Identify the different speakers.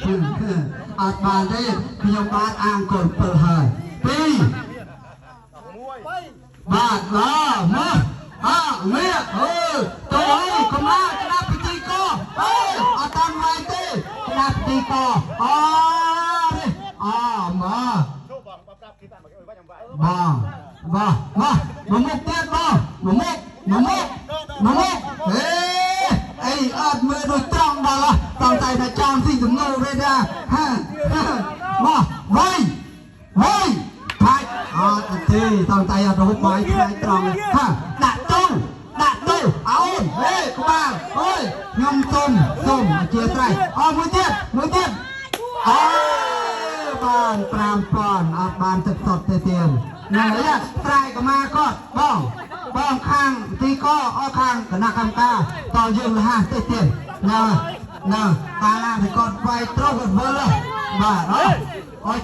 Speaker 1: អត់បានទេខ្ញុំបាទអាងកូន7ហើយ2បាទបាទមកអមេអើទៅហើយកុំណាក្តាប់ពិធីកអើអត់តាន់វាយទេក្តាប់ពិធីកអូនេះអមកបងបងមកមកមុខទៀតបងមកមុខមកមុខមកមុខហេអីអត់មើលដូចត្រង់ដល់តង់តែថាចាំស៊ីសំណូរទេណាហាមកវាយវាយផាច់អត់ទេតង់តែអត់រហូតបាយថ្ងៃត្រង់ហាដាក់ទូដាក់ទូអោនហេក្បាលអើយខ្ញុំសុំសុំអធិស្ឋានអមួយទៀតមួយទៀតអើបាន5000អត់បានទឹកសុទ្ធទេទៀតណែស្រែកមាគាត់បងបងខាងទីកអខាងគណៈកម្មការតយើងលះទេទៀតណែណែកាលណាគាត់វាយត្រូវគាត់វិលបាទអើឲ្យគាត់